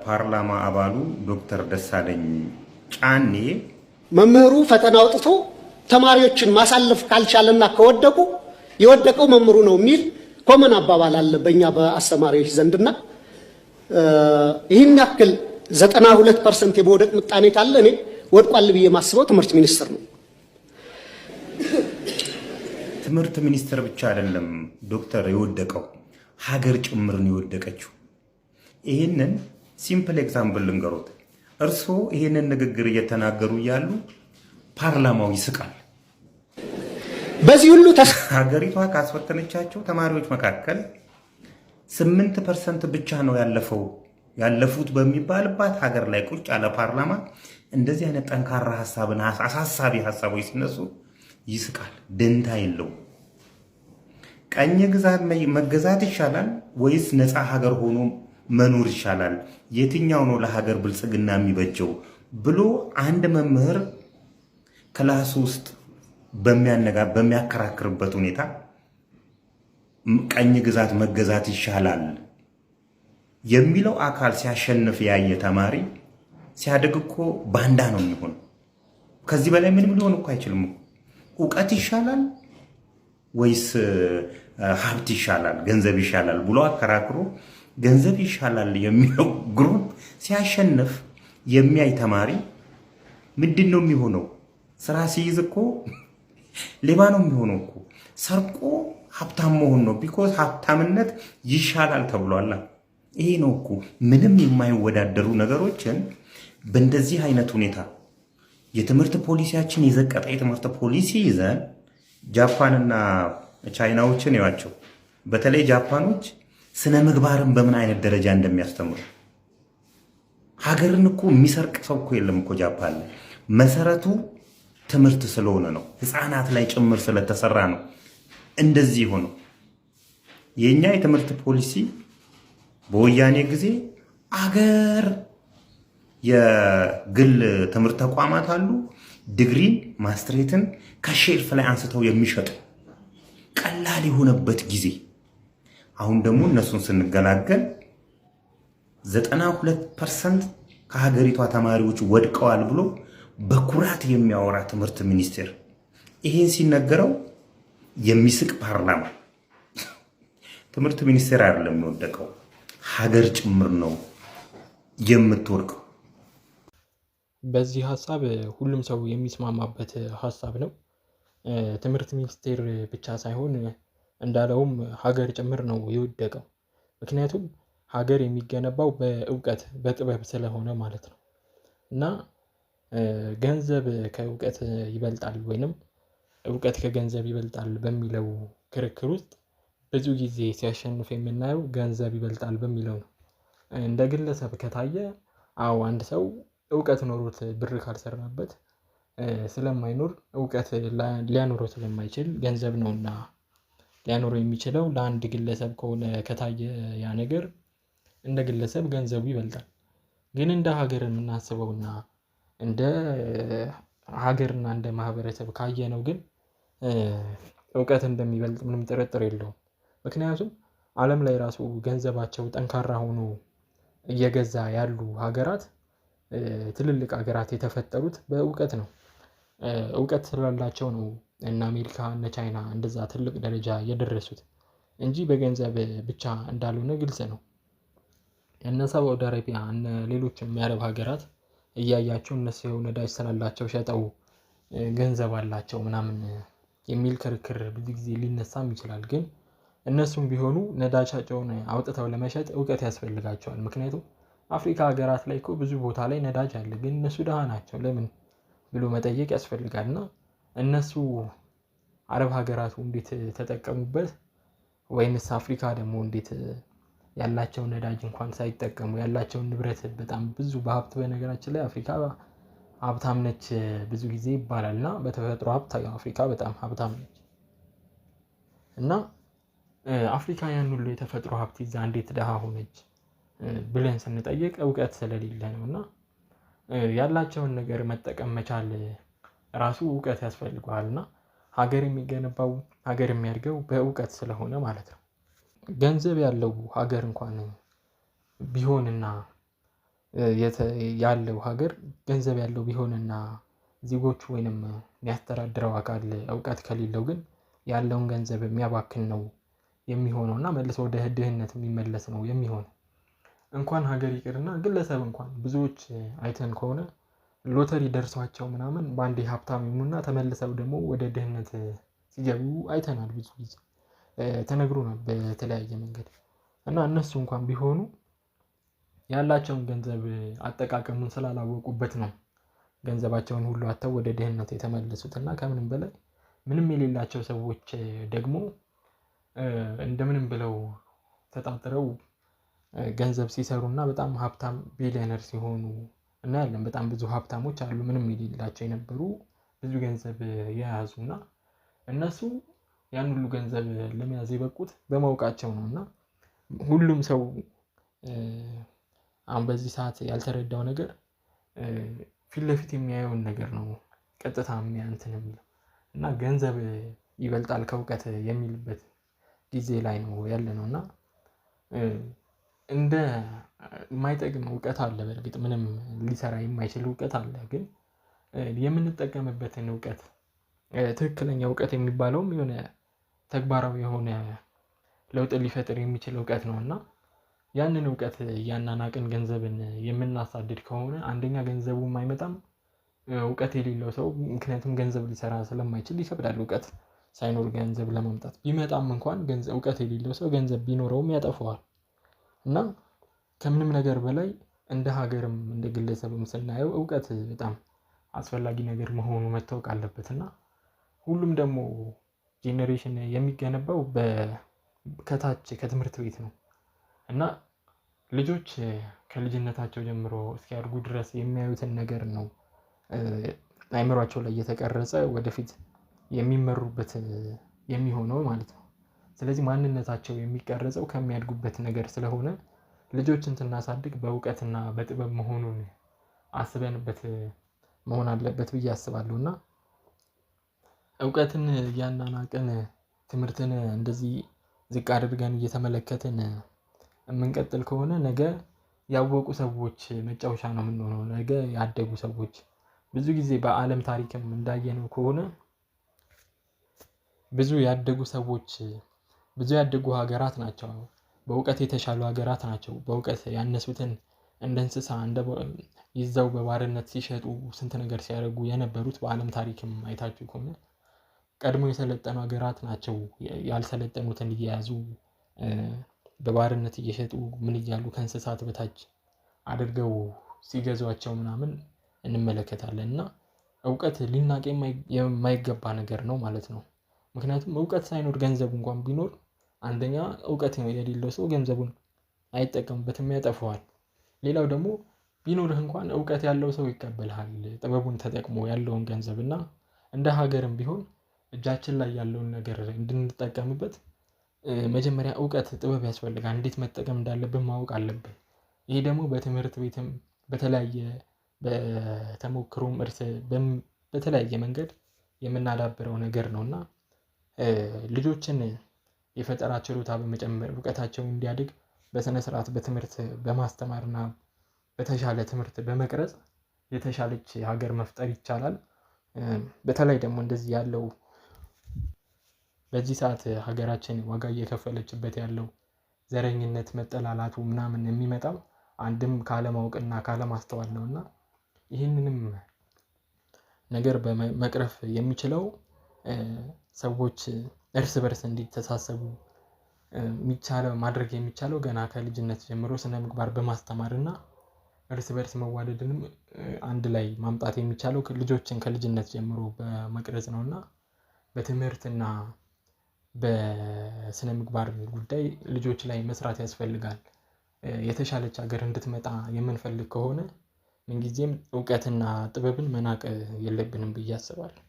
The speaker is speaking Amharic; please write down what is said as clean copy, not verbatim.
የፓርላማ አባሉ ዶክተር ደሳለኝ ጫኔ መምህሩ ፈተና አውጥቶ ተማሪዎችን ማሳለፍ ካልቻለና ከወደቁ የወደቀው መምህሩ ነው የሚል common አባባል አለ በእኛ በአስተማሪዎች ዘንድና ይህን ያክል 92% የመውደቅ ምጣኔ ካለ እኔ ወድቋል ብዬ ማስበው ትምህርት ሚኒስቴር ነው። ትምህርት ሚኒስቴር ብቻ አይደለም ዶክተር የወደቀው፣ ሀገር ጭምር ነው የወደቀችው። ይህንን simple example ልንገሮት። እርስዎ ይህንን ንግግር እየተናገሩ እያሉ ፓርላማው ይስቃል። በዚህ ሁሉ ሀገሪቷ ካስፈተነቻቸው ተማሪዎች መካከል 8% ብቻ ነው ያለፉት በሚባልባት ሀገር ላይ ቁጭ ያለ ፓርላማ እንደዚህ አይነት ጠንካራ ሀሳብን አሳሳቢ ሀሳቦች ሲነሱ ይስቃል። ደንታ የለውም። ቀኝ ግዛት መገዛት ይሻላል ወይስ ነፃ ሀገር ሆኖ መኖር ይሻላል? የትኛው ነው ለሀገር ብልጽግና የሚበጀው ብሎ አንድ መምህር class ውስጥ በሚያከራክርበት ሁኔታ ቀኝ ግዛት መገዛት ይሻላል የሚለው አካል ሲያሸንፍ ያየ ተማሪ ሲያድግ እኮ ባንዳ ነው የሚሆነው። ከዚህ በላይ ምንም ሊሆን እኮ አይችልም። እውቀት ይሻላል ወይስ ሀብት ይሻላል፣ ገንዘብ ይሻላል ብሎ አከራክሮ ገንዘብ ይሻላል የሚለው group ሲያሸንፍ የሚያይ ተማሪ ምንድን ነው የሚሆነው? ስራ ሲይዝ እኮ ሌባ ነው የሚሆነው እኮ፣ ሰርቆ ሀብታም መሆን ነው። Because ሀብታምነት ይሻላል ተብሏላ። ይሄ ነው እኮ ምንም የማይወዳደሩ ነገሮችን በእንደዚህ አይነት ሁኔታ የትምህርት ፖሊሲያችን የዘቀጠ የትምህርት ፖሊሲ ይዘን ጃፓንና ቻይናዎችን እዩዋቸው። በተለይ ጃፓኖች ስነ ምግባርን በምን አይነት ደረጃ እንደሚያስተምሩ። ሀገርን እኮ የሚሰርቅ ሰው እኮ የለም እኮ ጃፓን ላይ። መሰረቱ ትምህርት ስለሆነ ነው። ህፃናት ላይ ጭምር ስለተሰራ ነው እንደዚህ ሆነው። የእኛ የትምህርት ፖሊሲ በወያኔ ጊዜ አገር የግል ትምህርት ተቋማት አሉ። ዲግሪን ማስትሬትን ከ shelf ላይ አንስተው የሚሸጡ ቀላል የሆነበት ጊዜ። አሁን ደግሞ እነሱን ስንገላገል 92% ከሀገሪቷ ተማሪዎች ወድቀዋል ብሎ በኩራት የሚያወራ ትምህርት ሚኒስቴር፣ ይህን ሲነገረው የሚስቅ ፓርላማ። ትምህርት ሚኒስቴር አይደለም የሚወደቀው፣ ሀገር ጭምር ነው የምትወድቀው። በዚህ ሀሳብ ሁሉም ሰው የሚስማማበት ሀሳብ ነው። ትምህርት ሚኒስቴር ብቻ ሳይሆን እንዳለውም ሀገር ጭምር ነው የወደቀው። ምክንያቱም ሀገር የሚገነባው በእውቀት በጥበብ ስለሆነ ማለት ነው። እና ገንዘብ ከእውቀት ይበልጣል ወይንም እውቀት ከገንዘብ ይበልጣል በሚለው ክርክር ውስጥ ብዙ ጊዜ ሲያሸንፍ የምናየው ገንዘብ ይበልጣል በሚለው ነው። እንደ ግለሰብ ከታየ አዎ አንድ ሰው እውቀት ኖሮት ብር ካልሰራበት ስለማይኖር፣ እውቀት ሊያኖረው ስለማይችል፣ ገንዘብ ነውና ሊያኖረው የሚችለው፣ ለአንድ ግለሰብ ከሆነ ከታየ ያ ነገር እንደ ግለሰብ ገንዘቡ ይበልጣል። ግን እንደ ሀገር የምናስበውና እንደ ሀገርና እንደ ማህበረሰብ ካየነው ግን እውቀት እንደሚበልጥ ምንም ጥርጥር የለውም። ምክንያቱም ዓለም ላይ ራሱ ገንዘባቸው ጠንካራ ሆኖ እየገዛ ያሉ ሀገራት፣ ትልልቅ ሀገራት የተፈጠሩት በእውቀት ነው። እውቀት ስላላቸው ነው እነ አሜሪካ እነ ቻይና እንደዛ ትልቅ ደረጃ የደረሱት እንጂ በገንዘብ ብቻ እንዳልሆነ ግልጽ ነው። እነ ሳውዲ አረቢያ እነ ሌሎችም የአረብ ሀገራት እያያቸው እነሱ ነዳጅ ስላላቸው ሸጠው ገንዘብ አላቸው ምናምን የሚል ክርክር ብዙ ጊዜ ሊነሳም ይችላል። ግን እነሱም ቢሆኑ ነዳጃቸውን አውጥተው ለመሸጥ እውቀት ያስፈልጋቸዋል። ምክንያቱም አፍሪካ ሀገራት ላይ እኮ ብዙ ቦታ ላይ ነዳጅ አለ፣ ግን እነሱ ደሃ ናቸው፣ ለምን ብሎ መጠየቅ ያስፈልጋል። እና እነሱ አረብ ሀገራቱ እንዴት ተጠቀሙበት? ወይንስ አፍሪካ ደግሞ እንዴት ያላቸውን ነዳጅ እንኳን ሳይጠቀሙ ያላቸውን ንብረት በጣም ብዙ በሀብት፣ በነገራችን ላይ አፍሪካ ሀብታም ነች ብዙ ጊዜ ይባላል፣ እና በተፈጥሮ ሀብት አፍሪካ በጣም ሀብታም ነች። እና አፍሪካ ያን ሁሉ የተፈጥሮ ሀብት ይዛ እንዴት ደሃ ሆነች ብለን ስንጠይቅ እውቀት ስለሌለ ነው። እና ያላቸውን ነገር መጠቀም መቻል ራሱ እውቀት ያስፈልገዋል። እና ሀገር የሚገነባው፣ ሀገር የሚያድገው በእውቀት ስለሆነ ማለት ነው። ገንዘብ ያለው ሀገር እንኳን ቢሆንና ያለው ሀገር ገንዘብ ያለው ቢሆንና ዜጎቹ ወይንም የሚያስተዳድረው አካል እውቀት ከሌለው ግን ያለውን ገንዘብ የሚያባክን ነው የሚሆነው እና መልሶ ወደ ድህነት የሚመለስ ነው የሚሆነው። እንኳን ሀገር ይቅርና ግለሰብ እንኳን ብዙዎች አይተን ከሆነ ሎተሪ ደርሷቸው ምናምን በአንዴ ሀብታም ይሆኑና ተመልሰው ደግሞ ወደ ድህነት ሲገቡ አይተናል። ብዙ ጊዜ ተነግሮናል በተለያየ መንገድ እና እነሱ እንኳን ቢሆኑ ያላቸውን ገንዘብ አጠቃቀሙን ስላላወቁበት ነው ገንዘባቸውን ሁሉ አጥተው ወደ ድህነት የተመለሱት። እና ከምንም በላይ ምንም የሌላቸው ሰዎች ደግሞ እንደምንም ብለው ተጣጥረው ገንዘብ ሲሰሩና በጣም ሀብታም ቢሊዮነር ሲሆኑ እናያለን። በጣም ብዙ ሀብታሞች አሉ ምንም የሌላቸው የነበሩ ብዙ ገንዘብ የያዙና እነሱ ያን ሁሉ ገንዘብ ለመያዝ የበቁት በማወቃቸው ነው። እና ሁሉም ሰው አሁን በዚህ ሰዓት ያልተረዳው ነገር ፊት ለፊት የሚያየውን ነገር ነው ቀጥታ እንትን የሚለው እና ገንዘብ ይበልጣል ከእውቀት የሚልበት ጊዜ ላይ ነው ያለነው። እና እንደ የማይጠቅም እውቀት አለ፣ በእርግጥ ምንም ሊሰራ የማይችል እውቀት አለ። ግን የምንጠቀምበትን እውቀት ትክክለኛ እውቀት የሚባለውም የሆነ ተግባራዊ የሆነ ለውጥ ሊፈጥር የሚችል እውቀት ነው። እና ያንን እውቀት እያናናቅን ገንዘብን የምናሳድድ ከሆነ አንደኛ ገንዘቡም አይመጣም፣ እውቀት የሌለው ሰው ምክንያቱም ገንዘብ ሊሰራ ስለማይችል ይከብዳል እውቀት ሳይኖር ገንዘብ ለማምጣት። ቢመጣም እንኳን እውቀት የሌለው ሰው ገንዘብ ቢኖረውም ያጠፋዋል። እና ከምንም ነገር በላይ እንደ ሀገርም እንደ ግለሰብም ስናየው እውቀት በጣም አስፈላጊ ነገር መሆኑ መታወቅ አለበት። እና ሁሉም ደግሞ generation የሚገነባው ከታች ከትምህርት ቤት ነው። እና ልጆች ከልጅነታቸው ጀምሮ እስኪያድጉ ድረስ የሚያዩትን ነገር ነው አእምሯቸው ላይ እየተቀረጸ ወደፊት የሚመሩበት የሚሆነው ማለት ነው። ስለዚህ ማንነታቸው የሚቀረጸው ከሚያድጉበት ነገር ስለሆነ ልጆችን ስናሳድግ በእውቀትና በጥበብ መሆኑን አስበንበት መሆን አለበት ብዬ አስባለሁ። እና እውቀትን እያናናቅን ትምህርትን እንደዚህ ዝቅ አድርገን እየተመለከትን የምንቀጥል ከሆነ ነገ ያወቁ ሰዎች መጫወቻ ነው የምንሆነው። ነገ ያደጉ ሰዎች ብዙ ጊዜ በዓለም ታሪክም እንዳየነው ከሆነ ብዙ ያደጉ ሰዎች ብዙ ያደጉ ሀገራት ናቸው በእውቀት የተሻሉ ሀገራት ናቸው በእውቀት ያነሱትን እንደ እንስሳ ይዘው በባርነት ሲሸጡ ስንት ነገር ሲያደርጉ የነበሩት በዓለም ታሪክም አይታችሁ ከሆነ ቀድሞ የሰለጠኑ ሀገራት ናቸው ያልሰለጠኑትን እየያዙ በባርነት እየሸጡ ምን እያሉ ከእንስሳት በታች አድርገው ሲገዟቸው ምናምን እንመለከታለን። እና እውቀት ሊናቅ የማይገባ ነገር ነው ማለት ነው። ምክንያቱም እውቀት ሳይኖር ገንዘብ እንኳን ቢኖር አንደኛ እውቀት የሌለው ሰው ገንዘቡን አይጠቀምበትም፣ ያጠፋዋል። ሌላው ደግሞ ቢኖርህ እንኳን እውቀት ያለው ሰው ይቀበልሃል ጥበቡን ተጠቅሞ ያለውን ገንዘብ። እና እንደ ሀገርም ቢሆን እጃችን ላይ ያለውን ነገር እንድንጠቀምበት መጀመሪያ እውቀት ጥበብ ያስፈልጋል። እንዴት መጠቀም እንዳለብን ማወቅ አለብን። ይሄ ደግሞ በትምህርት ቤትም በተለያየ በተሞክሮም እርስ በተለያየ መንገድ የምናዳብረው ነገር ነው። እና ልጆችን የፈጠራ ችሎታ በመጨመር እውቀታቸው እንዲያድግ በስነ ስርዓት በትምህርት በማስተማርና በተሻለ ትምህርት በመቅረጽ የተሻለች ሀገር መፍጠር ይቻላል። በተለይ ደግሞ እንደዚህ ያለው በዚህ ሰዓት ሀገራችን ዋጋ እየከፈለችበት ያለው ዘረኝነት መጠላላቱ ምናምን የሚመጣው አንድም ካለማወቅና ካለማስተዋል ነው። እና ይህንንም ነገር በመቅረፍ የሚችለው ሰዎች እርስ በርስ እንዲተሳሰቡ የሚቻለው ማድረግ የሚቻለው ገና ከልጅነት ጀምሮ ስነ ምግባር በማስተማር እና እርስ በርስ መዋደድንም አንድ ላይ ማምጣት የሚቻለው ልጆችን ከልጅነት ጀምሮ በመቅረጽ ነው። እና በትምህርትና በስነ ምግባር ጉዳይ ልጆች ላይ መስራት ያስፈልጋል። የተሻለች ሀገር እንድትመጣ የምንፈልግ ከሆነ ምንጊዜም እውቀትና ጥበብን መናቅ የለብንም ብዬ አስባለሁ።